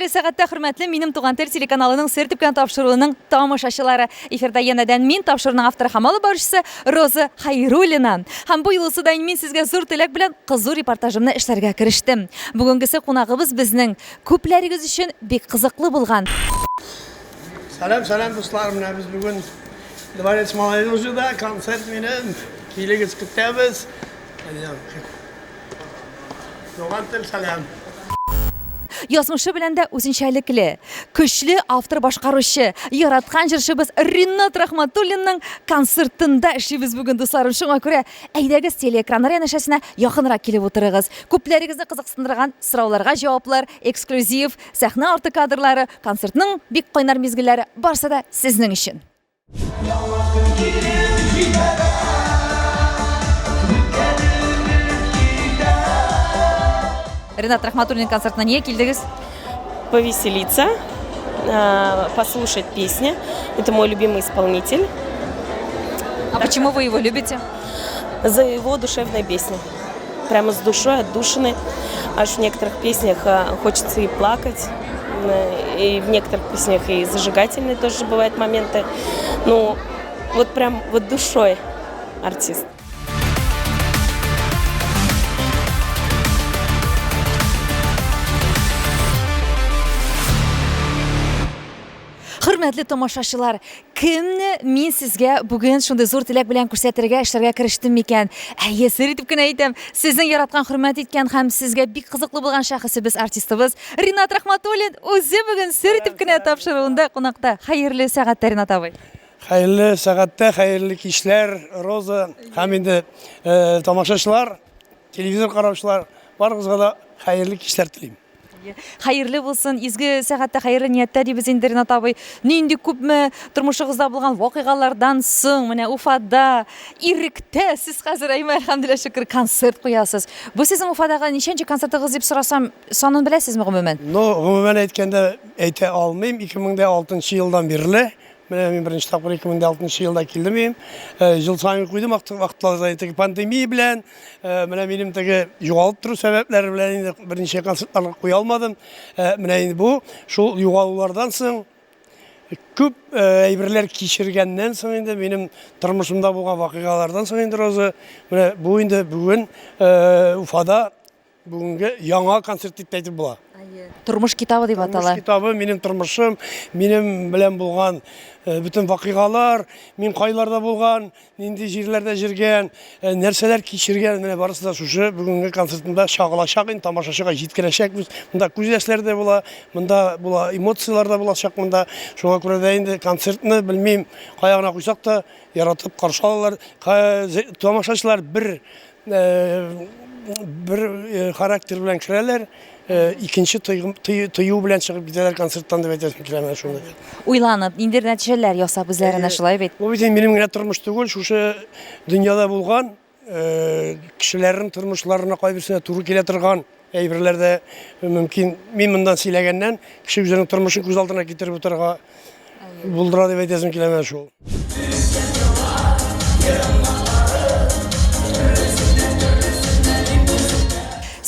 Хәерле сәгатьтә, хөрмәтле Минем туган тел телеканалының Сер төпкән тапшыруының тамашачылары. Эфирда янәдән мин, тапшыруның авторы һәм алып баручысы Роза Хайруллина. Һәм бу юлысы да мин сезгә зур теләк белән кызу репортажымны эшләргә керештем. Бүгенгесе кунагыбыз безнең күпләрегез өчен бик кызыклы булган. Сәлам, сәлам, дуслар! Менә без бүген Дворец молодежида концерт минем. Килегез, көтәбез. Туган тел сәлам. Язмышы белән дә үзенчәлекле, көчле автор-башкаручы, яраткан җырчыбыз Ринат Рахматуллинның концертында эшлибез бүген, дусларым. Шуңа күрә әйдәгез телеэкраннар янәшәсенә якынрак килеп утырыгыз. Күпләрегезне кызыксындырган сорауларга җаваплар, эксклюзив, сәхнә арты кадрлары, концертның бик кайнар мизгелләре барысы да сезнең өчен. Яңа көн килеп җитә дә, Үткәнебез китә. Ринат Рахматуллин концертына нигә килдегез? Повеселиться, послушать песни. Это мой любимый исполнитель. А почему вы его любите? За его душевные песни. Прямо с душой, отдушины. Аж в некоторых песнях хочется и плакать. И в некоторых песнях и зажигательные тоже бывают моменты. Ну, вот прям вот душой артист. Хөрмәтле тамашачылар, кемне мин сезгә бүген шундый зур теләк белән күрсәтергә, эшләргә керештем микән? Әйе, сер итеп кенә әйтәм, сезнең яраткан, хөрмәт иткән һәм сезгә бик кызыклы булган шәхесебез, артистыбыз Ринат Рахматуллин үзе бүген сер итеп кенә тапшыруында кунакта. Хәерле сәгатьтә, Ринат абый. Хәерле сәгатьтә, хәерле кичләр, Роза һәм инде э, тамашачылар, телевизор караучылар, барыгызга да хәерле кичләр телим. Хәерле булсын, изге сәгатьтә, хәерле нияттә дибез инде, Ринат абый. Нинди күпме тормышыгызда булган вакыйгалардан соң, менә Уфада, Иректә сез хәзер, әйме, әлхәмдүлилләһ шөкер, концерт куясыз. Бу сезнең Уфадагы ничәнче концертыгыз дип сорасам, санын беләсезме гомумән? Ну, гомумән әйткәндә, әйтә алмыйм. 2006 елдан бирле Менә мин беренче тапкыр 2006 елда килдем мин. Ел саен куйдым вакытларда теге пандемия белән, менә минем теге югалып тору сәбәпләре белән инде берничә концертларга куя алмадым. Менә инде бу шул югалулардан соң күп әйберләр кичергәннән соң инде минем тормышымда булган вакыйгалардан соң инде Роза, менә бу инде бүген Уфада Бүгенге яңа концерт дип тә әйтеп була. Тормыш китабы дип атала. Тормыш китабы, минем тормышым, минем белән булган э, бөтен вакыйгалар, мин кайларда булган, нинди җирләрдә җиргән, э, нәрсәләр кичергән, менә барысы да шушы бүгенге концертымда чагылачак инде, тамашачыга җиткерәчәкбез. Монда күз яшьләре дә була, монда була эмоцияләр дә булачак монда. Шуңа күрә дә инде концертны белмим, кая гына куйсак та яратып каршы алалар. Тамашачылар бер бер характер белән керәләр, икенче тою белән чыгып китәләр концерттан дип әйтәсем килә менә шуны. Уйланып, ниндидер нәтиҗәләр ясап үзләренә шулай бит. Бу бит минем генә тормыш түгел, шушы дөньяда булган кешеләрнең тормышларына кайберсенә туры килә торган әйберләр дә мөмкин. Мин моннан сөйләгәннән кеше үзенең тормышын күз алдына китереп утырырга Булдыра дип әйтәсем килә менә шул.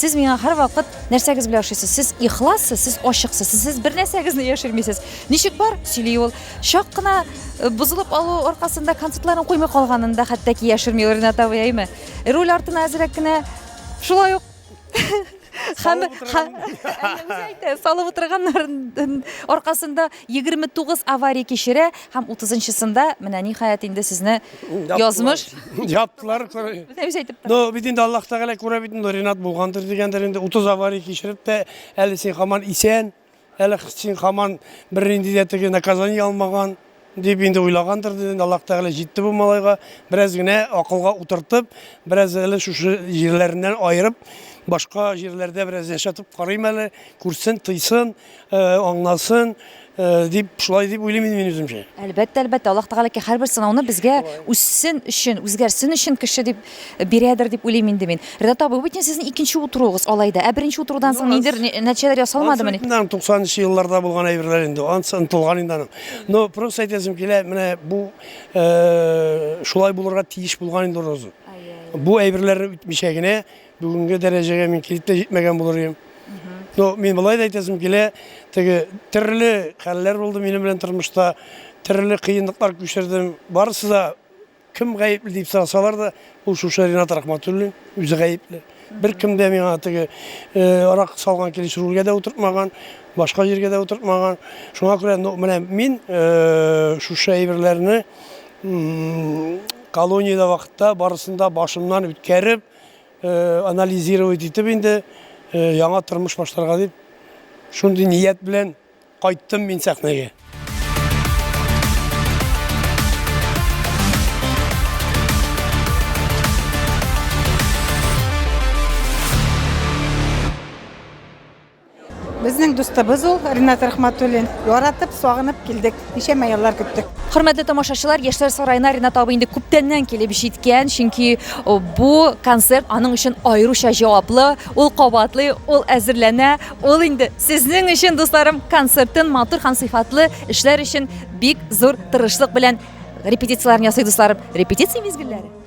Сез миңа һәрвакыт нәрсәгез белән ошыйсыз? Сез ихлассыз, сез ачыксыз, сез бер нәрсәгезне яшермисез. Ничек бар, сөйли ул. Чак кына э, бозылып алу аркасында концертларын куймый калганын да хәтта ки яшерми Ренат абый, әйме? Руль артына әзрәк кенә шулай ук Һәм әйтә, салып утырганнарын аркасында 29 авария кичерә һәм 30-нчысында менә ниһаять инде сезне язмыш яптылар. Үзе әйтеп тора. Ну, бит инде Аллаһ Тәгалә күрә бит инде Ринат булгандыр дигәндер инде 30 авария кичереп тә әле син һаман исән. Әле син һаман бернинди дә теге наказание алмаган дип инде уйлагандыр инде Аллаһ Тәгалә җитте бу малайга, бераз генә акылга утыртып, бераз әле шушы җирләреннән аерып, башка җирләрдә бераз яшәтеп карыйм әле, күрсен, тыйсын, аңласын, дип шулай дип уйлыйм инде мин үземчә. Әлбәттә, әлбәттә, Аллаһ Тәгалә һәрбер сынауны безгә үссен өчен, үзгәрсен өчен кеше дип бирәдер дип уйлыйм инде мин. Ринат абый, бу бит сезнең икенче утыруыгыз алай да. Ә беренче утырудан соң ниндидер нәтиҗәләр ясалмадымыни? Ансы 90 елларда булган әйберләр инде. Ансы онытылган инде аның. Но просто әйтәсем килә, менә бу шулай булырга тиеш булган инде Роза. Бу әйберләрне үтмичә генә бүгенге дәрәҗәгә мин килеп тә җитмәгән булыр идем. Ну, мин болай да әйтәсем килә, теге төрле хәлләр булды минем белән тормышта, төрле кыенлыклар күчердем. Барысы да кем гаепле дип сорасалар да, ул шушы Ринат Рахматуллин үзе гаепле. Беркем дә миңа теге э, арак салган килеш рульгә дә утыртмаган, башка җиргә дә утыртмаган. Шуңа күрә ну, менә мин э, шушы әйберләрне колониядә вакытта барысын да башымнан үткәреп, э, анализировать итеп инде э, яңа тормыш башларга дип шундый ният белән кайттым мин сәхнәгә. Безнең дустыбыз ул, Ринат Рахматуллин. Яратып, сагынып килдек. Ничәмә еллар көттек. Хөрмәтле тамашачылар, Яшьләр сараена Ринат абый инде күптәннән килеп җиткән, чөнки бу концерт аның өчен аеруча җаваплы. Ул кабатлый, ул әзерләнә, ул инде сезнең өчен, дусларым, концертын матур һәм сыйфатлы эшләр өчен бик зур тырышлык белән репетицияләрен ясый, дусларым. Репетиция мизгелләре.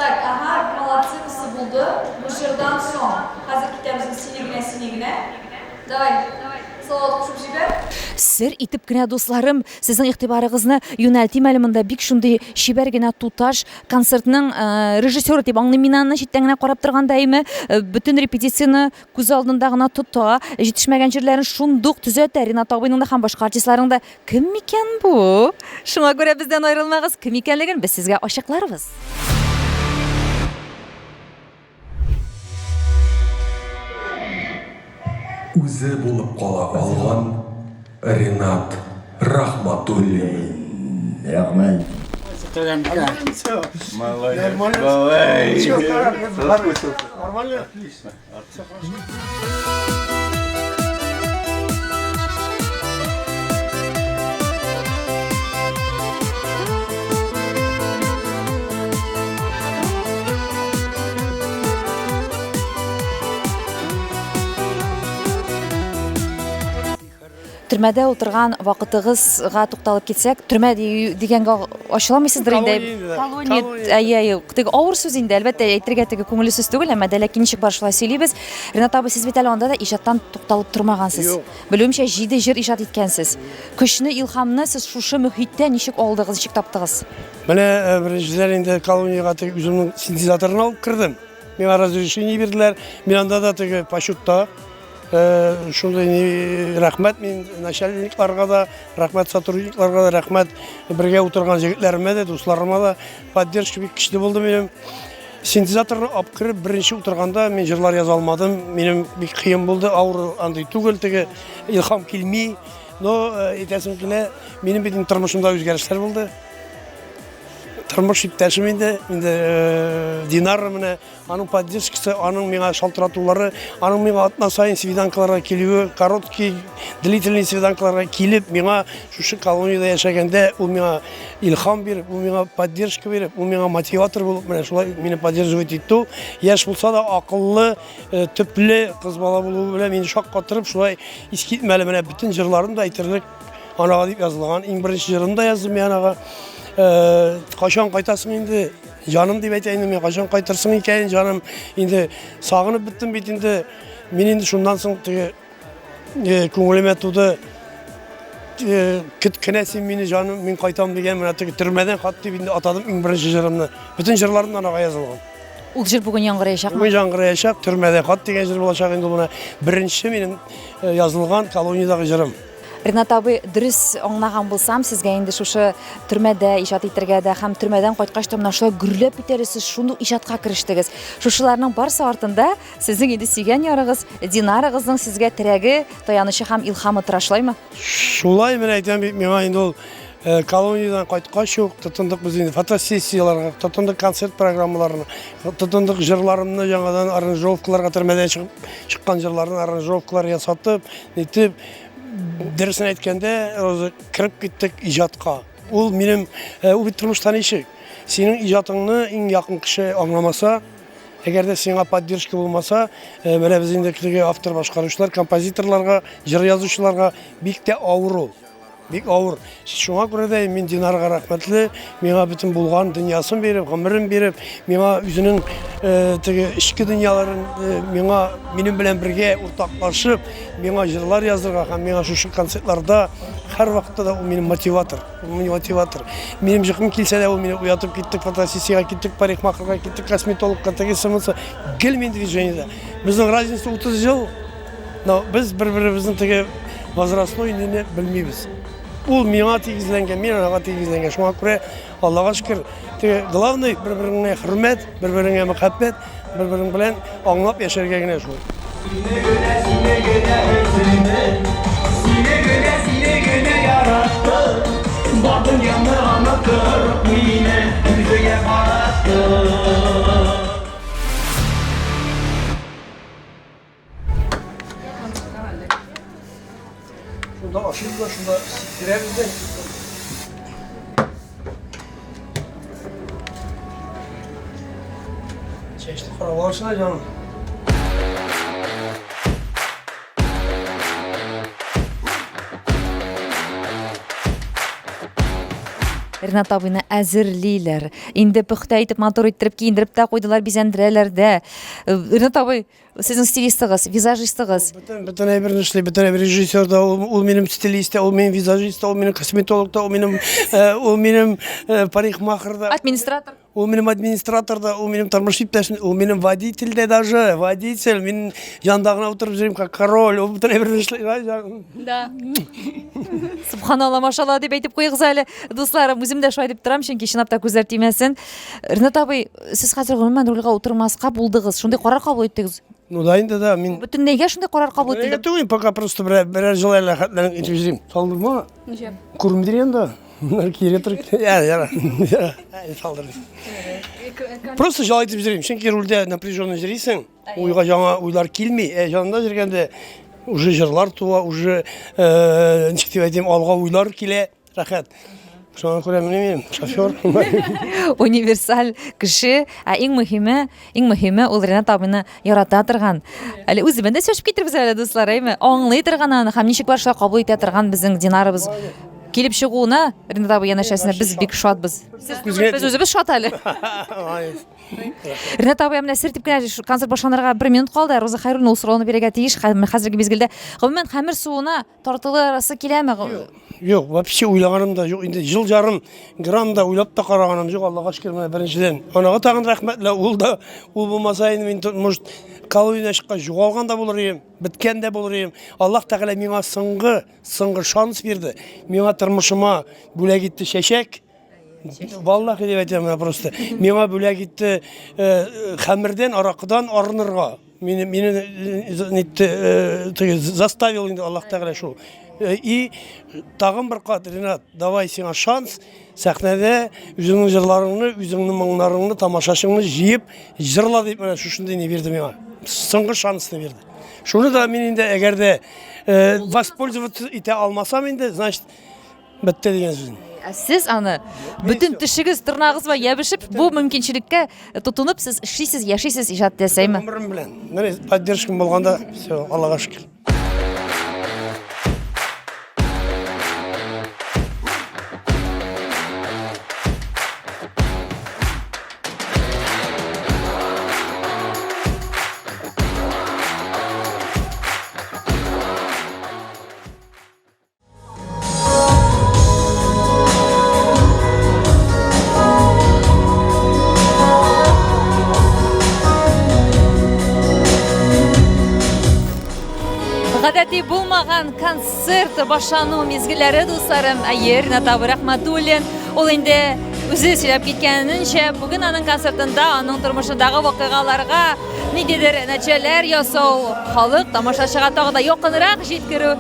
Так, ага, молодцы, бусы булды. Бу җырдан соң хәзер китәбез без сине генә, сине генә. Давай, салават кушып җибәр. Сер итеп кенә, дусларым, сезнең игътибарыгызны юнәлтим әле монда бик шундый чибәр генә туташ концертның э, режиссеры дип аңлыйм мин аны читтән генә карап торганда әйме, э, бөтен репетицияне Күз алдында гына тота, җитешмәгән җирләрен шундук төзәтә. Ринат абыйның да һәм башка артистларның да кем микән бу? Шуңа күрә бездән аерылмагыз, кем икәнлеген без сезгә ачыкларбыз. Үзе булып кала алган Ринат Рахматуллин. Рәхмәт. Нормально? Төрмәдә утырган вакытыгызга тукталып китсәк, төрмә дигәнгә ачыламыйсыздыр инде. Колония, әйе, әйе. Теге авыр сүз инде, әлбәттә, әйтергә теге күңелле сүз түгел, әмма дә ләкин ничек бар шулай сөйлибез. Ринат абый, сез бит әле анда да иҗаттан тукталып тормагансыз. Белүемчә, җиде җыр иҗат иткәнсез. Көчне, илһамны сез шушы мөхиттә ничек алдыгыз, ничек таптыгыз? Менә э, беренчедән инде колониягә теге үземнең синтезаторны алып кердем. Миңа разрешение бирделәр. Мин анда да теге почетта Э, шундый рәхмәт мин начальникларга да, рәхмәт сотрудникларга да, рәхмәт бергә утырган җегетләремә дә, дусларыма да. Поддержка бик көчле булды минем. Синтезаторны алып кереп, беренче утырганда мин җырлар яза алмадым. Минем бик кыен булды, авыр андый түгел, теге илһам килми. Но э, әйтәсем килә, минем бит тормышымда үзгәрешләр булды. Тормыш иптәшем инде, инде э, Динара менә Аның поддержкасы, аның миңа шалтыратулары, аның миңа атна саен свиданкаларга килүе, короткий, длительный свиданкаларга килеп, миңа шушы колониядә яшәгәндә ул миңа илһам биреп, ул миңа поддержка биреп, ул миңа мотиватор булып, менә шулай мине поддерживать итте ул. Яшь булса да акыллы, э, төпле кыз бала булуы белән мине шаккатырып, шулай искитмәле менә бөтен җырларын да әйтерлек анага дип язылган. Иң беренче җырын да яздым мин анага. Э, кайчан кайтасың инде? Җаным дип әйтә инде мин, кайчан кайтырсың икән, җаным, инде сагынып беттем бит инде. Мин инде шуннан соң теге э, күңелемә туды, э, көт кенә син мине, җаным, мин кайтам дигән, менә теге төрмәдән хат дип инде атадым иң беренче җырымны. Бөтен җырларым да анага язылган. Ул җыр бүген яңгыраячакмы? Бүген яңгыраячак, төрмәдән хат дигән җыр булачак инде ул менә. Беренче минем э, язылган колониядәге җырым. Ринат абый, дөрес аңлаган булсам, сезгә инде шушы төрмәдә иҗат итәргә дә һәм төрмәдән кайткач та менә шулай гөрләп бит әле сез шундук иҗатка керештегез. Шушыларның барсы артында сезнең инде сөйгән ярыгыз, Динарагызның сезгә терәге, таянычы һәм илһамы тора, шулаймы? Шулай, менә әйтәм бит, миңа инде ул э, колониядән кайткач ук тотындык без инде фотосессияләргә, тотындык концерт программаларына, тотындык җырларымны яңадан аранжировкаларга төрмәдән чыгып чыккан җырларны аранжировкалар ясатып, нитеп, дөресен әйткәндә, Роза, кереп киттек иҗатка. Ул минем, э, ул бит тормышта ничек? Синең иҗатыңны иң якын кеше аңламаса, әгәр дә сиңа поддержка булмаса, э, менә без инде теге автор башкаручылар, композиторларга, җыр язучыларга бик тә авыр ул. Бик авыр. Шуңа күрә дә мин Динарга рәхмәтле. Миңа бөтен булган дөньясын биреп, гомерен биреп, миңа үзенең э, теге эчке дөньяларын э, миңа минем белән бергә уртаклашып, миңа җырлар язырга һәм миңа шушы концертларда һәрвакытта да ул минем мотиватор. Ул минем мотиватор. Минем җыкым килсә дә ул мине уятып киттек, фотосессиягә киттек, парикмахерга киттек, косметологка, тегесе монысы. Гел мин движениедә. Безнең разница 30 ел. Но без бер-беребезнең теге возрастной нине белмибез. Ул миңа тигезләнгән, мин аңа тигезләнгән. Шуңа күрә Аллага шөкер, теге главный бер-береңә хөрмәт, бер-береңә мәхәббәт, бер-берең белән аңлап яшәргә генә шул. Сине генә, сине генә сөйдем. Сине генә, сине генә яраттым. Бар дөньяны онытып, мине үзеңә караттың. Шунда ашыйбыз да, шунда сикерәбез дә. Чәчне карап алырсың, җаным. Ренат абыйны әзерлиләр. Инде пөхтә итеп, матур иттереп киендереп тә куйдылар, бизәндерәләр дә. Э, Ренат абый, Сезнең стилистыгыз, визажистыгыз. Бөтен бөтен әйберне эшли, бөтен әйбер режиссер да, ул, ул минем стилист та, ул минем визажист та, ул минем косметолог та, ул минем э, ул минем э, парикмахер да. Администратор. Ул минем администратор да, ул минем тормыш иптәшем, ул минем водитель дә даже, водитель. Мин янда гына утырып йөрим, как король, ул бөтен әйберне эшли. Да. Субханалла, машалла дип әйтеп куегыз әле, дусларым. Үзем дә шулай дип торам, чөнки чынлап та күзләр тимәсен. Ренат абый, Сез хәзер гомумән рульга утырмаска булдыгыз. Шундый карар кабул иттегез. Ну да инде да, мин Бөтенләйгә шундый карар кабул Бөтенләйгә ителде. түгел, пока просто берәр берәр җыл әле рәхәтләнеп итеп йөрим. Салдырма. Ничә? Күрмидер инде. Моннар кире тор. Я, яра. Салдыр. Просто җал итеп йөрим. Чөнки рульдә напряженно йөрисең. Уйга яңа уйлар килми. Ә янында йөргәндә уже җырлар туа, уже э, ничек дип әйтим, алга уйлар килә. Рәхәт. Шуңа күрә менә мин шофер. Универсаль кеше, ә иң мөһиме, иң мөһиме ул Ренат абыйны ярата торган. Әле үзе белән дә сөйләшеп китербез әле, дуслар, әйме? Аңлый торган аны һәм ничек бар шулай кабул итә торган безнең Динарыбыз. Килеп чыгуына Ренат абый янәшәсенә без бик шатбыз. Без үзебез шат әле. Ренат абый, менә сер дип кенә концерт башланырга бер минут калды. Роза Хәйруллина ул сорауны бирергә тиеш хәзерге мизгелдә. Гомумән, хәмер суына Тартыласы киләме? Юк, вообще уйлаганым да юк. Инде ел ярым грамм да уйлап та караганым юк, Аллага шөкер, менә беренчедән. Анага тагын рәхмәтле, ул да, ул булмаса инде мин, может, колониядән чыккач югалган да булыр идем, беткән дә булыр идем. Аллаһ Тәгалә миңа соңгы, соңгы шанс бирде. Миңа тормышыма бүләк итте чәчәк. Валлахи дип әйтәм менә просто. Миңа бүләк итте э, хәмердән, аракыдан арынырга. Мине мине э, нитте, э, теге заставил инде Аллаһ Тәгалә шул. И тагын бер кат, Ренат, давай сиңа шанс, сәхнәдә үзеңнең җырларыңны, үзеңнең моңнарыңны, тамашачыңны җыеп җырла дип менә шушындый ни бирде миңа. Соңгы шансны бирде. Шуны да мин инде әгәр дә воспользоваться итә алмасам инде, значит, Бетте дигән сүз. Ә сез аны бөтен тешегез, тырнагыз белән ябешеп, бу мөмкинчелеккә тотынып, сез эшлисез, яшисез, иҗат итәсез, әйме? Гомерем белән. Менә поддержкам булганда, все, Аллага шөкер. Гадәти булмаган концерт башлану мизгелләре, дусларым. Әйе, Ринат абый Рәхмәтуллин. Ул инде үзе сөйләп киткәненчә, бүген аның концертында аның тормышындагы вакыйгаларга ниндидер нәтиҗәләр ясау, халык тамашачыга тагы да якынрак җиткерү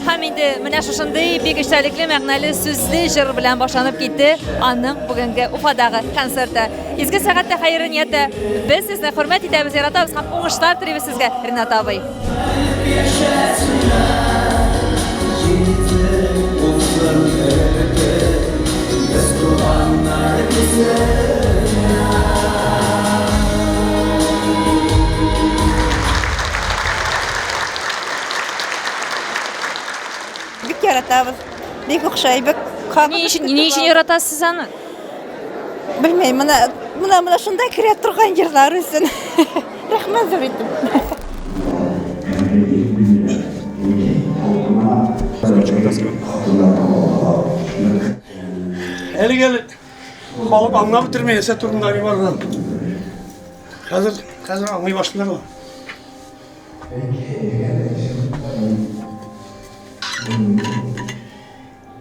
Һәм инде менә шушындый бик эчтәлекле, мәгънәле сүзле җыр белән башланып китте аның бүгенге Уфадагы концерты. Изге сәгатьтә хәерле нияттә без сезне хөрмәт итәбез, яратабыз һәм уңышлар телибез сезгә, Ринат абый. Бик яратабыз. Бик охшай, бик Ни өчен, ни өчен яратасыз сез аны? Белмәйм, менә менә менә шунда керә торган җырлар үзен. Рәхмәт зур итеп. Әлегә әле халык аңлап бетерми нәрсә турында ни барганын. Хәзер, хәзер аңлый башлыйлар.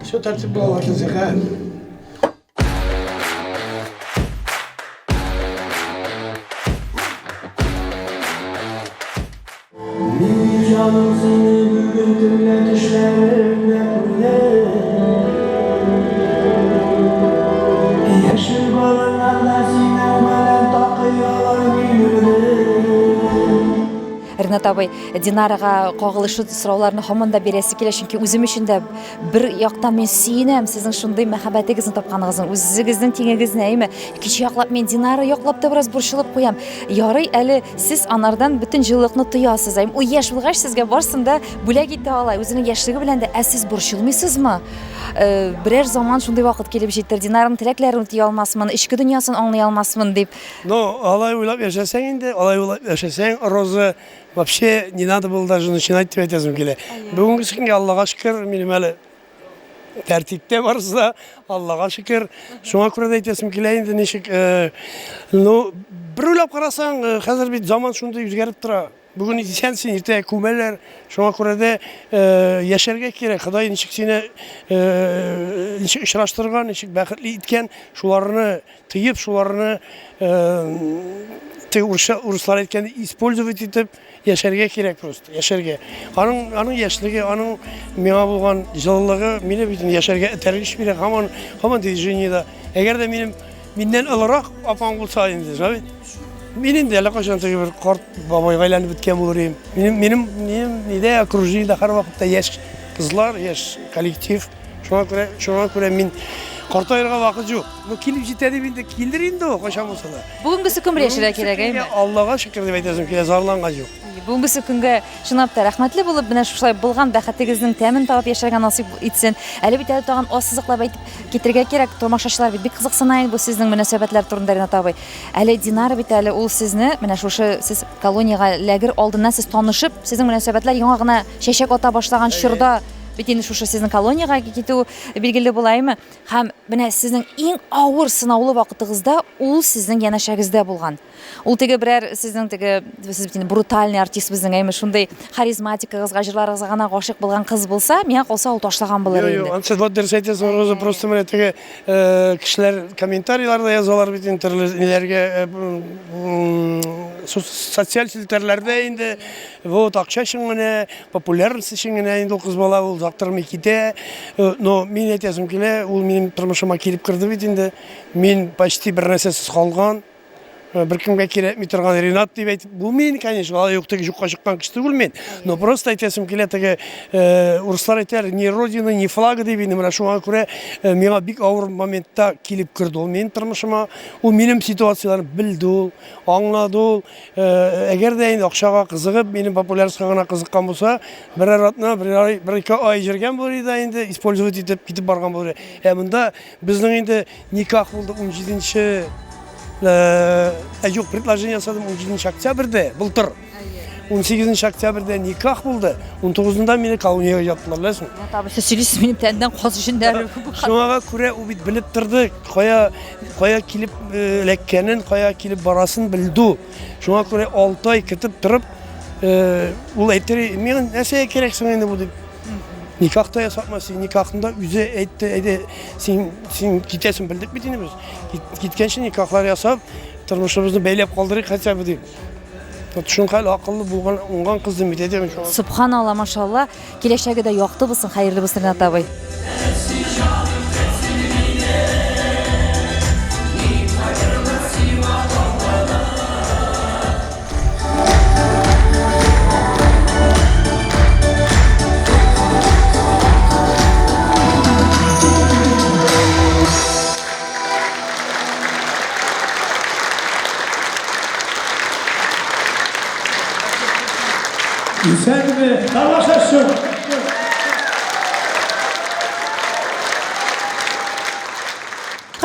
Все тәртип була килсә, Мин җаным сине бүген төнлә төшләремдә күрдем. Яшел болыннарда синең белән такыялар мин үрдем. Ренат абый, Динарага кагылышлы сорауларны һаман да бирәсе килә, чөнки үзем өчен дә бер яктан мин сөенәм сезнең шундый мәхәббәтегезне тапканыгызны, үзегезнең тиңегезне, әйме? Икенче яклап мин Динара яклап та бераз борчылып куям. Ярый әле сез анардан бөтен җылылыкны тоясыз, әйме? Ул яшь булгач сезгә барсын да бүләк итә ала, үзенең яшьлеге белән дә. Ә сез борчылмыйсызмы? Э, берәр заман шундый вакыт килеп җитер, Динараның теләкләрен үти алмасмын, эчке дөньясын аңлый алмасмын дип. Ну, алай уйлап яшәсәң инде, алай уйлап яшәсәң, Роза, вообще не надо было даже начинать дип әйтәсем килә. Бүгенге көнгә Аллага шөкер, минем әле тәртиптә барысы да, Аллага шөкер. Шуңа күрә дә әйтәсем килә инде ничек, э, ну, бер уйлап карасаң, э, хәзер бит заман шундый үзгәреп тора. Бүген исәнсең, иртәгә күмәләр. Шуңа күрә дә э, яшәргә кирәк. Ходай ничек сине э, ничек очраштырган, ничек бәхетле иткән, шуларны тыеп, шуларны теге урысча урыслар әйткән использовать итеп яшәргә кирәк просто, яшәргә. Аның аның яшьлеге, аның миңа булган җылылыгы мине бит яшәргә этәргеч бирә, һаман һаман движениедә. Әгәр дә минем миннән олырак апаң булса инде, шулай бит? Мин инде әллә кайчан теге бер карт бабайга әйләнеп беткән булыр идем. Минем минем минем нидә окружениедә һәрвакытта яшь кызлар, яшь коллектив. Шуңа күрә, шуңа күрә мин картаерга вакыт юк. Ну килеп җитә дип инде килер инде ул кайчан булса да. Бүгенгесе көн белән яшәргә кирәк, әйме? Аллага шөкер дип әйтәсем килә, зарланган юк. Бүгенгесе көнгә чынлап та рәхмәтле булып, менә шушылай булган бәхетегезнең тәмен табып яшәргә насыйп итсен. Әле бит әле тагын ассызыклап әйтеп китергә кирәк, тамашачылар бит бик кызыксына инде бу сезнең мөнәсәбәтләр турында, Ренат абый. Әле Динара бит әле ул сезне менә шушы сез колониягә ләгер алдыннан сез танышып, сезнең мөнәсәбәтләр яңа гына чәчәк ата башлаган чорда бит инде шушы сезнең колониягә китү билгеле була, әйме? Һәм менә сезнең иң авыр сынаулы вакытыгызда ул сезнең янәшәгездә булган. Ул теге берәр сезнең теге сез бит инде брутальный артист безнең, әйме? Шундый харизматикагызга, җырларыгызга гына гашыйк булган кыз булса, миңа калса ул ташлаган булыр инде. Юк, ансы вот дөрес әйтәсең, Роза, просто менә теге э, кешеләр комментарийлар да язалар бит инде төрле ниләргә э, социаль челтәрләрдә инде вот акча өчен генә Популярность өчен генә инде ул кыз бала, ул озак тормый китә. Э, но мин әйтәсем килә, ул минем тормышыма килеп керде бит инде. Мин почти бер нәрсәсез калган, э, беркемгә кирәкми торган Ренат дип әйтеп булмый инде, конечно, алай юк, теге юкка чыккан кеше түгел мин. Но просто әйтәсем килә, теге э, урыслар әйтәләр, ни родина, ни флага дип инде, менә шуңа күрә миңа бик авыр моментта килеп керде ул минем тормышыма. Ул минем ситуацияләрне белде ул, аңлады ул. Әгәр дә инде акчага кызыгып, минем популярностька гына кызыккан булса, берәр атна, бер ай, бер ике ай йөргән булыр иде инде, использовать итеп китеп барган булыр иде. Ә монда безнең инде никах булды 17-нче ә юк, предложение ясадым 17 октябрьдә, былтыр. 18 октябрьдә никах булды. 19-нда мине колониягә яптылар, беләсеңме? Табы сез сөйлисез, минем тәндән каз җеннәре. Шуңа күрә ул бит белеп торды, кая Кая килеп э, эләккәнен, кая килеп барасын белде ул. Шуңа күрә 6 ай көтеп торып, э, ул әйтер, миңа нәрсәгә кирәк соң инде бу дип. Никах та ясатмас, син никахында үзе әйтте, әйдә, син син китәсен белдек бит инде без. Киткәнче никахлар ясап, тормышыбызны бәйләп калдырыйк хотя бы дип. Вот шуңа акыллы булган, уңган кыз дип әйтәм шуңа. Субханалла, машалла. Киләчәге дә якты булсын, хәерле булсын, Ренат абый. Исәнме, тамашачы!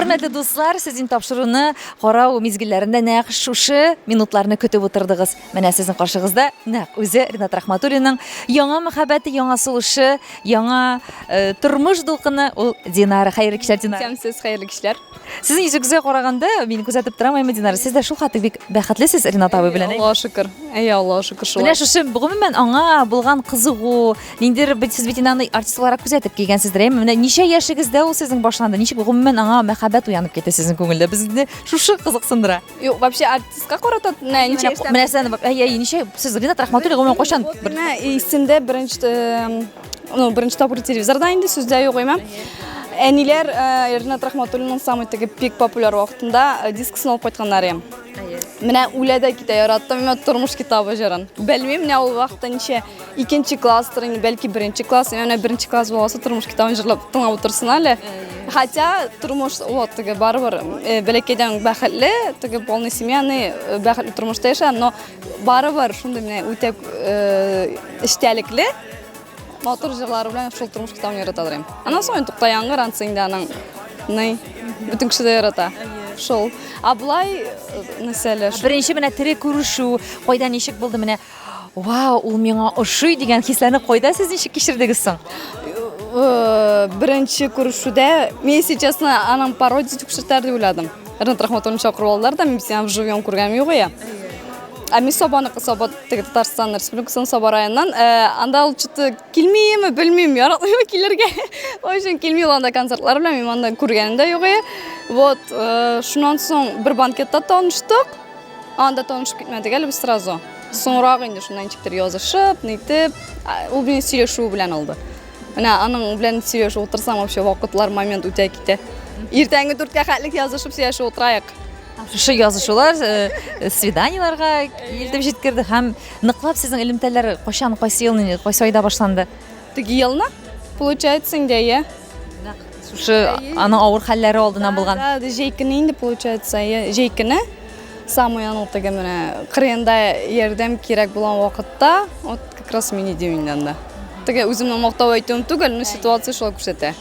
Хөрмәтле дуслар, сезнең тапшыруны карау мизгелләрендә нәкъ шушы минутларны көтеп утырдыгыз. Менә сезнең каршыгызда нәкъ үзе Ринат Рахматуллинның яңа мәхәббәте, яңа сулышы, яңа э, тормыш дулкыны ул Динара. Хәерле кичләр, Динара. Исәнмесез, хәерле кичләр. Сезнең йөзегезгә караганда, мин күзәтеп торам, әмма Динара, сез дә шул хәтле бик бәхетлесез Ринат абый белән. Аллаһ шөкер. Әйе, Аллаһ шөкер шулай. Менә шушы гомумән аңа булган кызыгу, ниндидер бит сез бит инде аны артист буларак күзәтеп килгәнсездер, әйеме? Менә ничә яшегездә ул сезнең башланды? Ничек гомумән аңа мәхәббәт уянып китте сезнең күңелдә? Безне шушы кызыксындыра. Юк, вообще артистка карата менә ничә яшьтә? Менә сез әйе, әйе, ничә сез Ринат Рахматуллин гомумән кайчан? Менә исемдә беренче ну, беренче тапкыр телевизорда инде сүздә юк име. Әниләр э, Ринат Рахматуллинның самый теге пик популяр вакытында э, дискысын алып кайтканнар иде. Менә үлә дә китә яраттым мин тормыш китабы җырын. Белмим, менә ул вакытта ничә икенче класстыр инде, бәлки беренче класс. Менә беренче класс булса тормыш китабын җырлап тыңлап утырсын әле. Хотя тормыш вот теге барыбер э, бәләкәйдән бәхетле, теге полный семьяны бәхетле тормышта яшәдем, но барыбер шундый менә үтә эчтәлекле Матур җырлары белән шул тормыш китабын яратадыр инде. Аннан соң инде тукта яңгыр, ансы инде аның ни, бөтен кеше дә ярата. Шул. А болай нәрсә әле? Беренче менә тере күрешү, кайда ничек булды менә? Вау, ул миңа ошый дигән хисләрне кайда сез ничек кичердегез соң? Беренче күрешүдә мин, если честно, аның пародия күрсәтәр дип уйладым. Ренат Рахматуллин чакырып алдылар да, мин сиңа вживьем күргәнем юк я. Ә мин Сабаныкы, Саба теге Татарстан Республикасының Саба районыннан. Э, анда ул что-то килмиме, белмим, яратмыймы килергә. В общем, килми ул анда концертлар белән, мин анда күргәнем дә юк. Вот, э, шуннан соң бер банкетта таныштык. Анда танышып китмәдек әле без сразу. Соңрак инде шуннан ничектер язышып, нитеп, ул мине сөйләшүе белән алды. Менә аның белән сөйләшеп утырсаң, вообще вакытлар момент үтә китә. Иртәнге дүрткә хәтлек язышып сөйләшеп утыраек. Шушы язышулар э, свиданиеләргә илтеп җиткерде һәм ныклап сезнең элемтәләр кайчан, кайсы елны, кайсы айда башланды? Теге елны, получается, инде, иә. Шушы аның авыр хәлләре алдыннан булган. Да, да, җәй көне инде, получается, иә, җәй көне. Самый аның теге менә кырыенда ярдәм кирәк булган вакытта, вот как раз мин идем инде анда. Теге үземнең мактау әйтүем түгел, но ситуация шулай күрсәтә.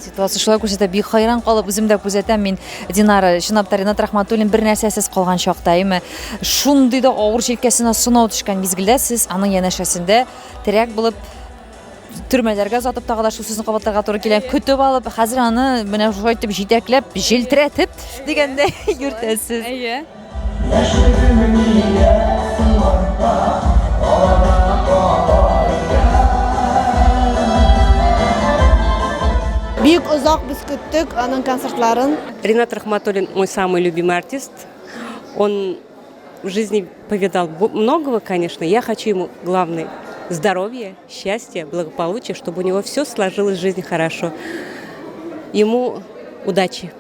Ситуация шулай күрсәтә, бик хайран калып үзем дә күзәтәм мин Динара, чынлап та Ринат Рахматуллин бер нәрсәсез калган чакта, әйме, шундый да авыр җилкәсенә сынау төшкән мизгелдә сез аның янәшәсендә терәк булып төрмәләргә озатып тагы да шул сүзне кабатларга туры килә. Көтеп алып, хәзер аны менә шулай итеп җитәкләп, җилтерәтеп дигәндәй йөртәсез. Әйе. Бик озак без көттек аның концертларын. Ринат Рахматуллин мой самый любимый артист. Он в жизни повидал многого, конечно. Я хочу ему, главное, здоровья, счастья, благополучия, чтобы у него все сложилось в жизни хорошо. Ему удачи.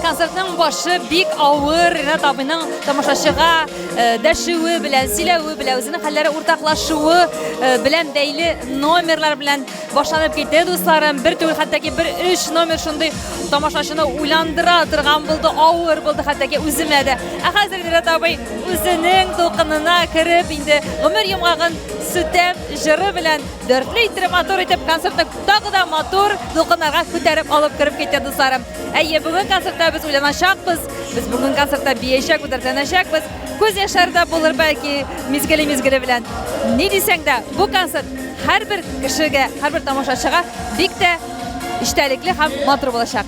Концертның башы бик авыр. Ринат абыйның тамашачыга э, дәшүе белән, сөйләве белән, үзенең хәлләре уртаклашуы э, белән бәйле номерлар белән башланып китте, дусларым. Бер түгел, хәтта ки бер өч номер шундый тамашачыны уйландыра торган булды, авыр булды хәтта ки үземә дә. Ә хәзер Ринат абый үзенең дулкынына кереп, инде гомер йомгагын сүтәм җыры белән дәртле иттереп, матур итеп концертны тагы да матур дулкыннарга күтәреп алып кереп китте, дусларым. Әйе, бүген концертта без уйланачакбыз, без бүген концертта биячәкбез, дәртләнәчәкбез. Күз яшьләре дә булыр бәлки мизгеле-мизгеле белән. Ни дисәң дә, бу концерт һәрбер кешегә, һәрбер тамашачыга бик тә эчтәлекле һәм матур булачак.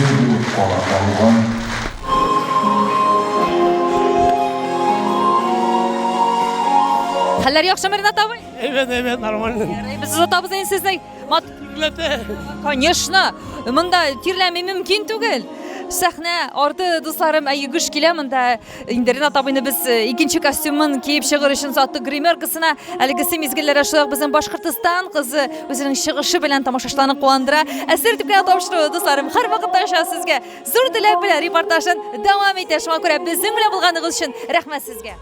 Үзе булып кала алган. Хәлләр яхшымы, Ринат абый? Әйбәт, әйбәт, нормально. Без озатабыз инде сезне. Мат... Конечно, монда тирләми мөмкин түгел. Сәхнә арты, дусларым, әйе, гөж килә монда. Инде Ринат абыйны без э, икенче костюмын киеп чыгыр өчен саттык гримеркасына. Әлегесе мизгелләрдә шулай ук безнең Башкортостан кызы үзенең чыгышы белән тамашачыларны куандыра. Ә сер дип кенә тапшыруы, дусларым, һәрвакыттагыча сезгә зур теләк белән репортажын дәвам итә. Шуңа күрә безнең белән булганыгыз өчен рәхмәт сезгә.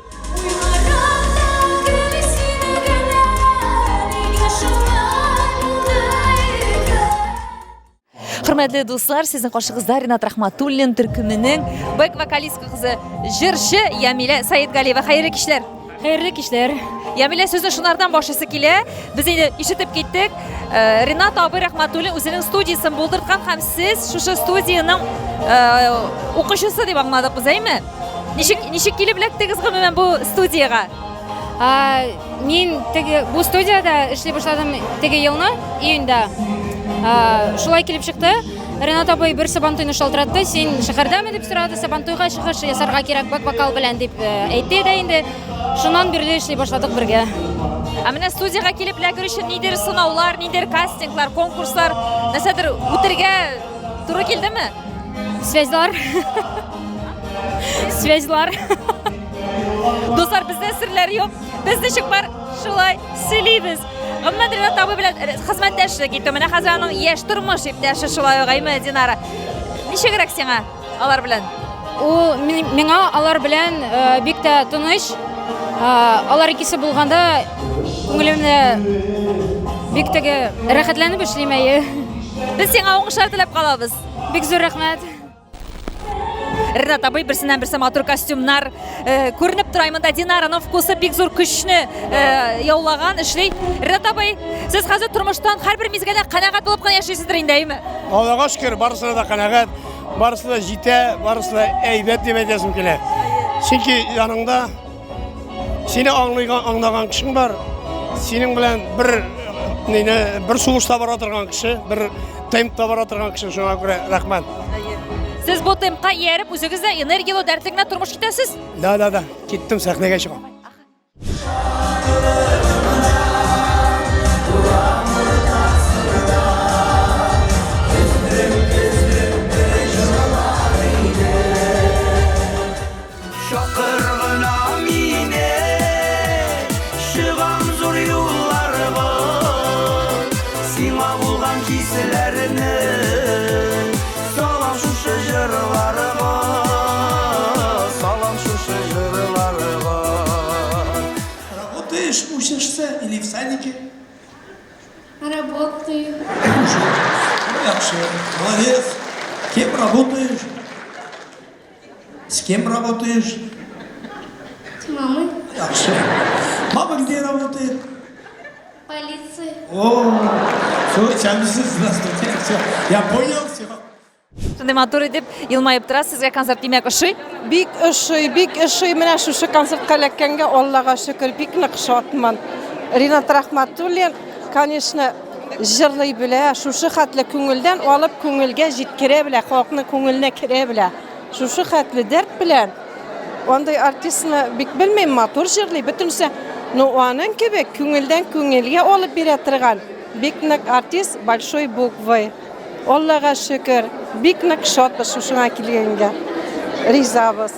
Хөрмәтле дуслар, сезнең каршыгызда Ринат Рахматуллин төркеменең бэк-вокалистка кызы, җырчы Ямилә Саидгалиева. Хәерле кичләр. Хәерле кичләр. Ямилә, сүзне шунардан башлыйсы килә. Без инде ишетеп киттек. Э, Ринат абый Рахматуллин үзенең студиясен булдырткан һәм сез шушы студиянең э, укучысы дип аңладык без, әйме? Ничек ничек килеп эләктегез гомумән бу студиягә? Мин теге бу студиядә эшли башладым теге елны, июньдә. Шулай килеп чыкты. Ренат абый бер Сабантуйны шалтыратты, син шәһәрдәме дип сорады, Сабантуйга чыгыш ясарга кирәк бэк-вокал белән дип э, әйтте дә инде. Шуннан бирле эшли башладык бергә. Ә менә студиягә килеп эләгер өчен нидер сынаулар, нидер кастинглар, конкурслар, нәрсәдер үтергә туры килдеме? Связьлар. Связьлар. Дуслар, бездә серләр юк. Без ничек бар, шулай сөйлибез. Гомумән, Ринат абый белән хезмәттәшлек итү. Менә хәзер аның яшь тормыш иптәше шулай ук, әйме, Динара. Ничегрәк сиңа алар белән? Ул миңа алар белән э, бик тә тыныч. Э, алар икесе булганда күңелемдә бик теге рәхәтләнеп эшлим әйе. Без сиңа уңышлар теләп калабыз. Бик зур рәхмәт. Ренат абый берсеннән берсе матур костюмнар э, күренеп тора. Монда Динараның вкусы бик зур көчне э, яулаган, эшли. Ренат абый, сез хәзер тормыштан һәрбер мизгелдән канәгать булып кына яшисездер инде, әйеме? Аллага шөкер, барысына да канәгать, барысы да җитә, барысы да әйбәт дип әйтәсем килә. Чөнки яныңда Сине аңлыйган, аңлаган кешең бар. Синең белән бер нине, бер сулышта бара торган кеше, бер темпта бара торган кеше, шуңа күрә рәхмәт. Сез бу темпка ияреп үзегез дә энергияле, дәртле генә тормыш китәсез. Да, да, да. Киттем сәхнәгә чыгам. Чакыр гына мине, чыгам зур юлларга, Сиңа булган хисләрне салам шушы җырларга, салам шушы җырларга. Работаешь, учишься или в садике? Работаю. Яхшы, молодец. Кем работаешь? С кем работаешь? С мамой. Яхшы. Мама где работает? Полиции. О, все, исәнмесез, здравствуйте. Все, я понял, все. Шундый матур итеп елмаеп тора, сезгә концерт димәк ошый? Бик ошый, бик ошый. Менә шушы концертка эләккәнгә Аллага шөкер, бик нык шатмын. Ринат Рахматуллин, конечно, җырлый белә, шушы хәтле күңелдән алып күңелгә җиткерә белә, халыкның күңеленә керә белә. Шушы хәтле дәрт белән андый артистны бик белмим, матур җырлый, бөтенесе. Но аның кебек күңелдән күңелгә алып бирә торган бик нык артист большой буквы. Аллага шөкер, бик нык шатбыз шушыңа килгәнгә. Ризабыз.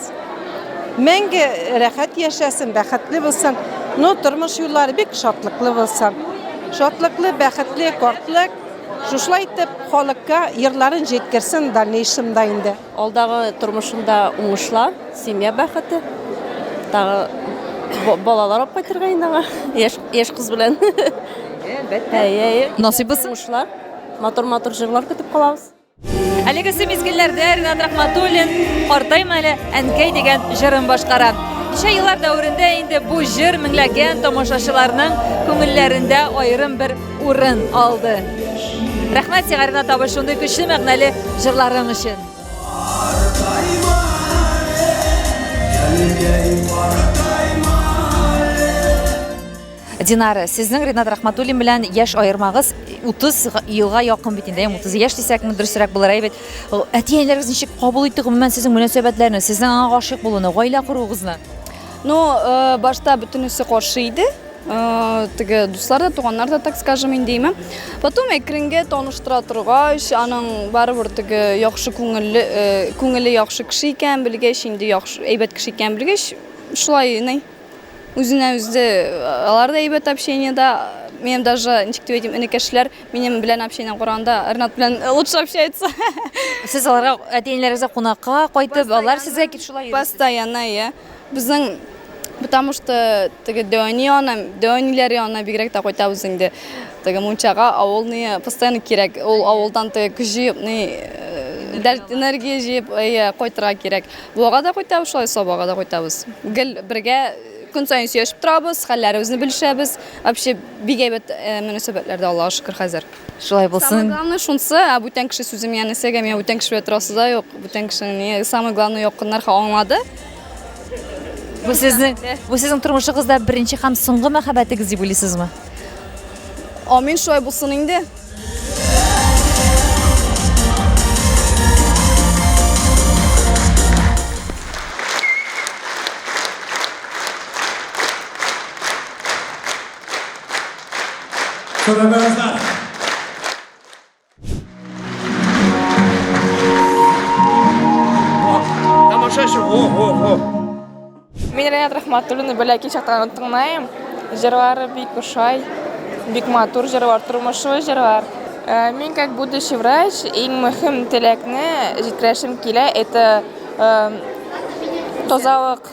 Мәңге рәхәт яшәсен, бәхетле булсын. Но тормыш юллары бик шатлыклы булсын. Шатлыклы, бәхетле картлык. Шушылай итеп халыкка йырларын җиткерсен дальнейшемда инде. Алдагы тормышында уңышлар, семья бәхете. Тагы балалар алып кайтырга инде аңа, яшь, яшь кыз белән. Әлбәттә. Әйе, әйе. Насыйп булсын. Уңышлар. Матур-матур җырлар көтеп калабыз. Әлеге мизгелләрдә Ринат Рахматуллин Картайма әле, әнкәй дигән җырын башкара. Ничә еллар дәверендә инде бу җыр меңләгән тамашачыларның күңелләрендә аерым бер урын алды. Рәхмәт сиңа, Ринат абый, шундый көчле мәгънәле җырларың өчен. Динара, сезнең Ринат Рахматуллин белән яшь аермагыз 30 елга якын бит инде, 30 яшь дисәк, дөресрәк булыр әйбәт. Әти-әниләрегез ничек кабул итте гомумән сезнең мөнәсәбәтләрне, сезнең аңа гашыйк булуны, гаилә коруыгызны? Ну, э, башта бөтенесе каршы иде. Э, теге дуслар да, туганнар да, так скажем, инде име. Потом әкренгә таныштыра торгач, аның барыбер теге яхшы күңелле, э, күңеле яхшы кеше икән белгәч, инде яхшы, әйбәт кеше икән белгәч, шулай, ни, Үзенә үзе алар да әйбәт общениедә. Минем даже, ничек дип әйтим, энекәшләр минем белән общениедән караганда Ренат белән лучше общаются. Сез аларга әти-әниләрегезгә кунакка кайтып, алар сезгә килеп шулай йөрисез? Постоянно, иә. Безнең Потому что теге дәүәни янына, дәүәниләр янына бигрәк тә кайтабыз инде. Теге мунчага авыл ни постоянно кирәк. Ул авылдан теге көч җыеп, ни э, дәрт, энергия җыеп, әйе, кайтырга кирәк. Буага да кайтабыз, шулай Сабага да кайтабыз. Гел бергә көн саен сөйләшеп торабыз, хәлләребезне белешәбез. Вообще бик әйбәт э, мөнәсәбәтләрдә, Аллага шөкер, хәзер. Шулай булсын. Самое главное шунсы, ә бүтән кеше сүзе миңа нәрсәгә, миңа бүтән кеше белән торасы да юк. Бүтән кешенең ни, самое главное якыннар аңлады. Бу сезнең, бу сезнең тормышыгызда беренче һәм соңгы мәхәббәтегез дип уйлыйсызмы? Амин, шулай булсын инде. Тамашачы, о, о, о. Мин Ренат Рахматуллинны бәләкәй чактан тыңлыйм. Җырлары бик ошай, бик матур җырлар, тормышлы җырлар. Э, мин как будущий врач иң мөһим теләкне җиткерәсем килә, это э, тазалык.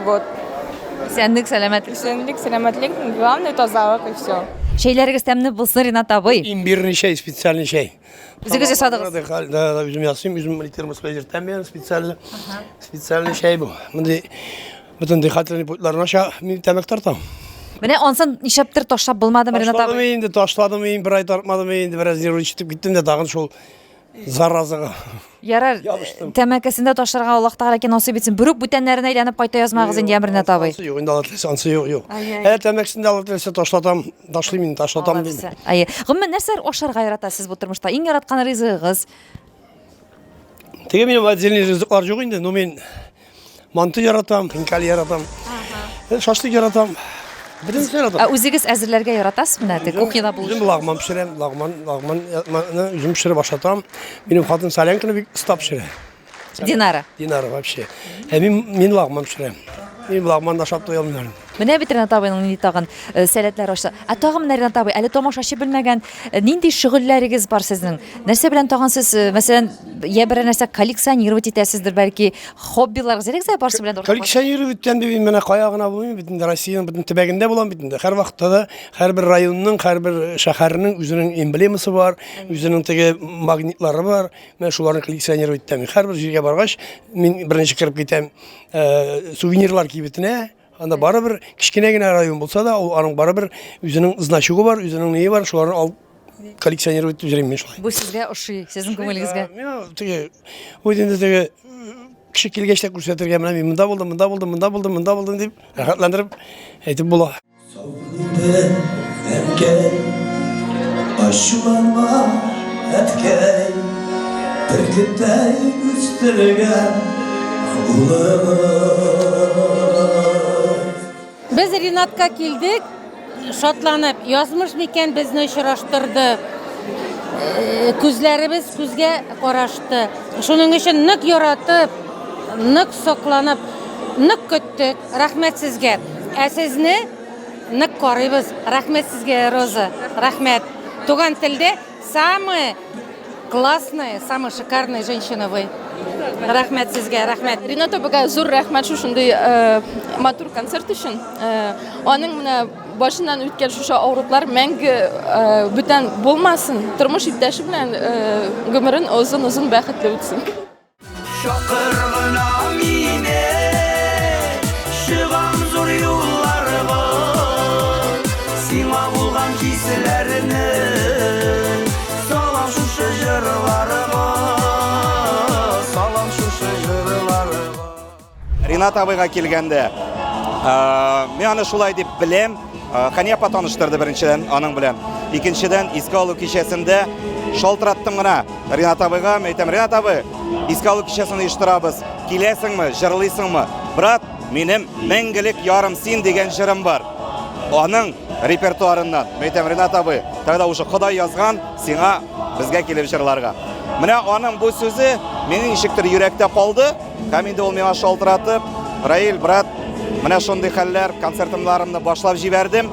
Вот. Исәнлек, сәламәтлек. Исәнлек, сәламәтлек, главное тазалык и все. Чәйләрегез тәмле булсын, Ринат абый. Имбирный чәй, специальный чәй. Үзегез ясадыгыз? Да, да, үзем ясыйм, үзем термоска йөртәм мин специально. Специальный чәй бу. Мондый бөтен дыхательный путьларны аша мин тәмәке тартам. Менә ансын нишләптер ташлап булмадымы, Ринат Ташладым абый? инде, ташладым инде, бер ай тартмадым инде, бераз нервничать итеп киттем дә тагын шул заразага. Ярар, тәмәкесен дә ташларга Аллаһ Тәгалә насыйп итсен. Берүк бүтәннәренә әйләнеп кайта язмагыз инде, яме Ринат абый. Ансы юк, инде Алла теләсә, ансы юк, юк. Ә тәмәкесен дә Алла теләсә ташлатам, ташлыйм инде, ташлатам дим. Әйе. Гомумән, нәрсәләр ашарга яратасыз бу тормышта? Иң яраткан ризыгыгыз? Теге минем отдельный ризыклар юк инде, но мин Манты яратам, хинкали яратам. Э, шашлык яратам. Бөтенесен яратам. Ә үзегез әзерләргә яратасыз менә теге кухняда булыш? Үзем лагман пешерәм, лагман, лагман үзем пешереп ашатам. Минем хатын солянканы бик оста пешерә. Динара. Динара вообще. Ә мин мин лагман пешерәм. Мин лагман ашап туя алмыйм. Менә бит Ренат абыйның нинди тагын э, сәләтләре ачты. Ә тагын менә Ренат абый, әле тамашачы белмәгән э, нинди шөгыльләрегез бар сезнең? Нәрсә белән тагын сез, э, мәсәлән, я берәр нәрсә коллекционировать итәсездер, бәлки хоббиларыгыз әлегез дә барысы белән уртаклашып? Коллекционировать итәм дип мин менә кая гына булмыйм бит инде Россиянең бөтен төбәгендә булам бит инде. Һәрвакытта да һәрбер районның, һәрбер шәһәрнең үзенең эмблемасы бар, үзенең теге магнитлары бар. Менә шуларны коллекционировать итәм. Һәрбер җиргә баргач, мин беренче кереп китәм сувенирлар кибетенә. Анда барыбер кечкенә генә район булса да, ул аның барыбер үзенең значогы бар, үзенең ние бар, шуларны алып коллекционировать итеп йөрим мин шулай. Бу сезгә ошый, сезнең күңелегезгә. Миңа теге ул инде теге кеше килгәч тә күрсәтергә менә мин монда булдым, монда булдым, монда булдым, монда булдым дип рәхәтләндереп әйтеп була. Әнкәй, ачуланма, әткәй, бөркеттәй үстергән улыгыз. Без Ринатка килдек, шатланып, язмыш микән безне очраштырды. Э, күзләребез күзгә карашты. Шуның өчен нык яратып, нык сокланып, нык көттек. Рәхмәт сезгә. Ә сезне нык карыйбыз. Рәхмәт сезгә, Роза. Рәхмәт. Туган телдә самая классная, самая шикарная женщина вы. Рәхмәт сезгә, рәхмәт. Ринат абыга зур рәхмәт шушындый э, матур концерт өчен. Э, аның менә башыннан үткән шушы авырыклар мәңге э, бүтән булмасын. Тормыш иптәше белән гомерен озын-озын бәхетле үтсен. Чакыр гына мине, чыгам зур юлларга, сиңа булган хисләрне салам шушы җырларга, салам шушы җырларга. Ринат абыйга килгәндә, мин аны шулай дип беләм. Хәния апа таныштырды беренчедән аның белән. Икенчедән, искә алу кичәсендә шалтыраттым гына Ринат абыйга, мин әйтәм, Ринат абый, искә алу кичәсен оештырабыз. Киләсеңме, җырлыйсыңмы? Брат, минем мәңгелек ярым син дигән җырым бар. Аның репертуарыннан. Мин әйтәм, Ринат абый, тогда уже Ходай язган, сиңа безгә килеп җырларга. Менә аның бу сүзе минем ничектер йөрәктә калды. Һәм инде ул миңа шалтыратып, Раил, брат, менә шундый хәлләр, концертымларымны башлап җибәрдем.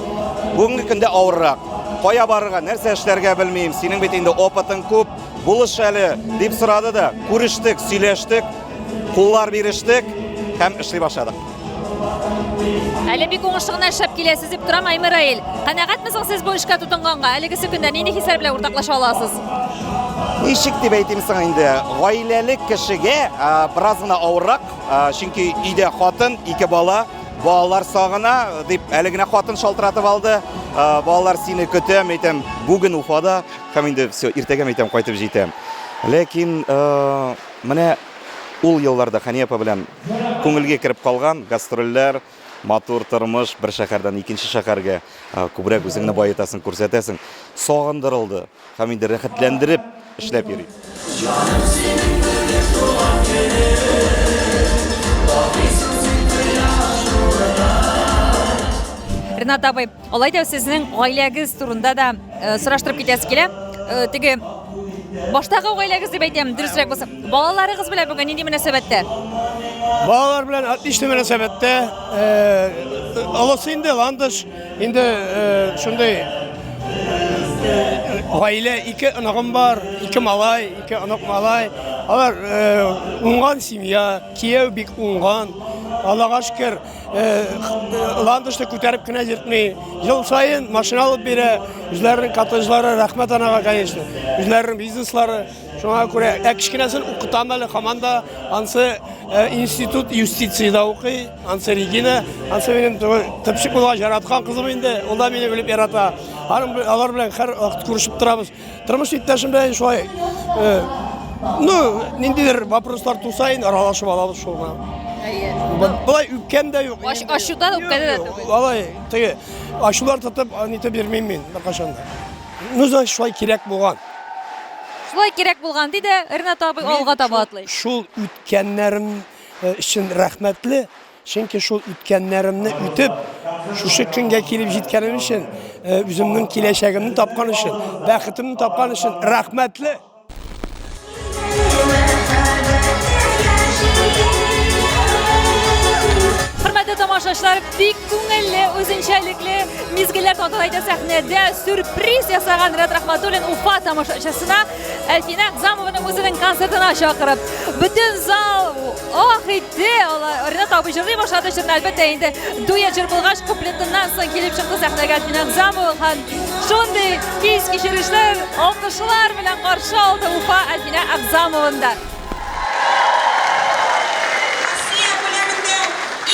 Бүгенге көндә авыррак. Кая барырга, нәрсә эшләргә белмим. Синең бит инде опытың күп, булыш әле, дип сорады да, күрештек, сөйләштек, куллар бирештек һәм эшли башладык. Әле бик уңышлы гына эшләп киләсез дип торам, Аймы Раил. Канәгатьме соң сез бу эшкә тотынганга? Әлегесе көндә нинди хисләр белән уртаклаша аласыз? Ничек дип әйтим соң инде, гаиләле кешегә бераз гына авыррак, чөнки өйдә хатын, ике бала, балалар сагына дип әле генә хатын шалтыратып алды. Балалар сине көтә, әйтәм, бүген Уфада һәм инде все, иртәгә әйтәм, кайтып җитәм. Ләкин менә ул елларда Хәния апа белән күңелгә кереп калган гастрольләр, матур тормыш, бер шәһәрдән икенче шәһәргә күбрәк үзеңне баетасың, күрсәтәсең. Сагындырылды һәм инде рәхәтләндереп эшләп йөри. Җаным синең бүген туган көнең, Бакыйсың син кояш нурына. Ренат абый, Алай да сезнең гаиләгез турында да э, сораштырып китәсе килә. Э, теге баштагы гаиләгез дип әйтәм, дөресрәк булса. Балаларыгыз белән бүген нинди мөнәсәбәттә? Балалар белән отличный мөнәсәбәттә. Э, олысы инде Ландыш, инде шундый гаилә, ике оныгым бар, ике малай, ике онык малай. Алар уңган семья, кияү бик уңган. Аллага шөкер, Ландышны күтәреп кенә йөртми. Ел саен машина алып бирә. Үзләренең коттеджлары, рәхмәт анага, конечно. Үзләренең бизнеслары. Шуңа күрә, ә кечкенәсен укытам әле һаман да. Ансы институт юстициядә укый. Ансы Регина. Ансы минем төпчек булган яраткан кызым инде. Ул да мине белеп ярата. Алар белән һәр вакыт күрешеп торабыз. Тормыш иптәшем белән шулай, э, ну, ниндидер вопрослар туса инде аралашып алабыз шул гына. Әйе. Болай үпкәм дә юк. Ач, ачуда да үпкәдә дә түгел. Алай, теге ачулар тотып, нитеп йөрмим мин беркайчан да. Ну, значит, шулай кирәк булган. Шулай кирәк булган, ди дә Ренат абый алга таба атлый. Шул үткәннәрем э, өчен рәхмәтле. Чөнки шул үткәннәремне үтеп, шушы көнгә килеп җиткәнем өчен, э, үземнең киләчәгемне тапкан өчен, бәхетемне тапкан өчен рәхмәтле. Хөрмәтле тамашачылар, бик күңелле, үзенчәлекле мизгелләр тантана сәхнәдә сюрприз ясаган Ренат Рахматуллин Уфа тамашачысына Әлфинә Әгъзамованың үзенең концертына чакырып, бөтен зал ах итте. Алар Ренат абый җырлый башлады җырны, әлбәттә инде дуэт җыр булгач, куплетыннан соң килеп чыкты сәхнәгә Әлфинә Әгъзамова һәм шундый хис кичерешләр, алкышлар белән каршы алды Уфа Әлфинә Әгъзамованы да. Россия күләмендә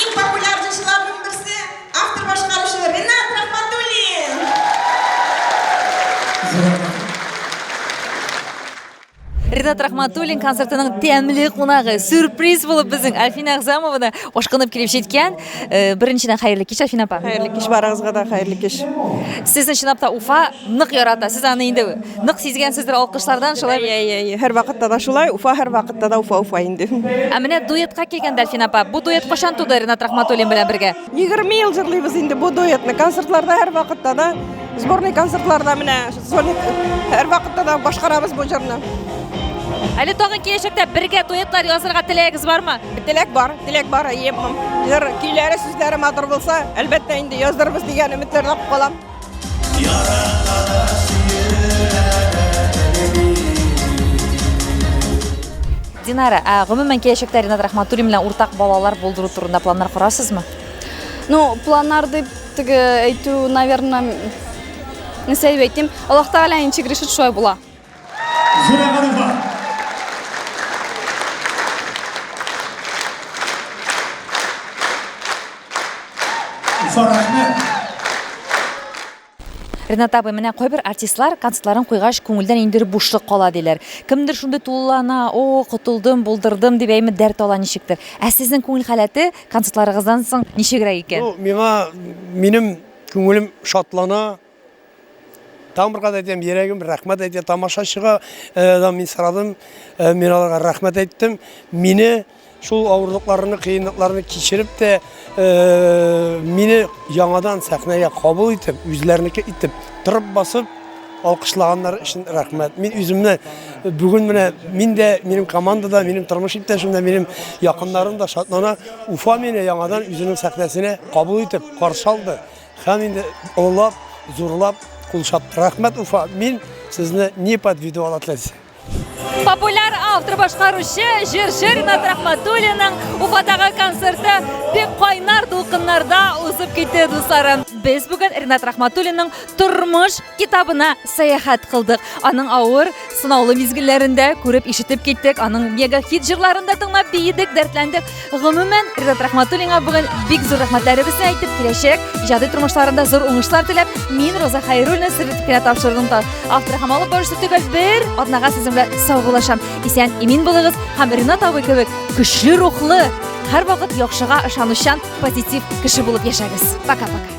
иң популяр җырчыларның берсе, автор-башкаручы Ренат Рахматуллин! Ренат Рахматуллин концертының тәмле кунагы, сюрприз булып безнең Альфина Әгъзамова да ашкынып килеп җиткән. Э, беренчедән хәерле кич, Альфина апа. Хәерле кич барыгызга да, хәерле кич. Сезне чынлап та Уфа нык ярата. Сез аны инде нык сизгәнсездер алкышлардан, шулай бит? Әйе, әйе, һәрвакытта да шулай. Уфа һәрвакытта да Уфа, Уфа инде. Ә менә дуэтка килгәндә, Альфина апа, бу дуэт кайчан туды Ренат Рахматуллин белән бергә? 20 ел җырлыйбыз инде бу дуэтны. Концертларда һәрвакытта да, сборный концертларда менә сольник һәрвакытта да башкарабыз бу җырны. Әле тагын киләчәктә бергә дуэтлар язырга теләгегез бармы? Теләк бар, теләк бар, әйе. Җыр көйләре, сүзләре матур булса, әлбәттә инде яздырырбыз дигән өметләрдә калам. Динара, ә гомумән киләчәктә Ренат Рахматуллин белән уртак балалар булдыру турында планнар корасызмы? Ну, планнар дип теге әйтү, наверное, нәрсә дип әйтим, Аллаһ Тәгалә ничек решит, шулай була. Зура Уфа, рәхмәт! Ренат абый, менә кайбер артистлар концертларын куйгач, күңелдә ниндидер бушлык кала диләр. Кемдер шундый тулылана, о, котылдым, булдырдым дип әйме дәрт ала ничектер. Ә сезнең күңел халәте концертларыгыздан соң ничегрәк икән? Ну, миңа минем күңелем шатлана. Тагын бер кат әйтәм, йөрәгем рәхмәт әйтә тамашачыга. Э, мин сорадым, э, мин аларга рәхмәт әйттем. Мине Шул авырлыкларны, кыенлыкларны кичереп тә, мине яңадан сәхнәгә кабул итеп, үзләренеке итеп, торып басып, алкышлаганнары өчен рәхмәт. Мин үземне бүген менә мин дә, минем команда да, минем тормыш иптәшем дә, минем якыннарым да шатлана. Уфа мине яңадан үзенең сәхнәсенә кабул итеп, каршы алды. Һәм инде олылап, зурлап кул чапты. Рәхмәт, Уфа. Мин сезне не подведу, Алла теләсә. Популяр автор башкаручы җырчы Ринат Рахматуллинның Уфадагы концерты бик кайнар дулкыннарда узып китте, дусларым. Без бүген Ринат Рахматуллинның тормыш китабына сәяхәт кылдык. Аның авыр, сынаулы мизгелләрендә күреп, ишетеп киттек. Аның мега хит җырларын да тыңлап биедек, дәртләндек. Гомумән, Ринат Рахматуллинга бүген бик зур рәхмәтләребезне әйтеп, киләчәк иҗади тормышларында зур уңышлар теләп, мин Роза Хәйруллина сер итеп кенә тапшырдым. Авторы һәм алып баручы төгәл бер атнага сезнең белән саубуллашам. Исән, имин булыгыз һәм Ринат абый кебек көчле рухлы, һәрвакыт яхшыга ышанучан, позитив кеше булып яшәгез. Пока-пока.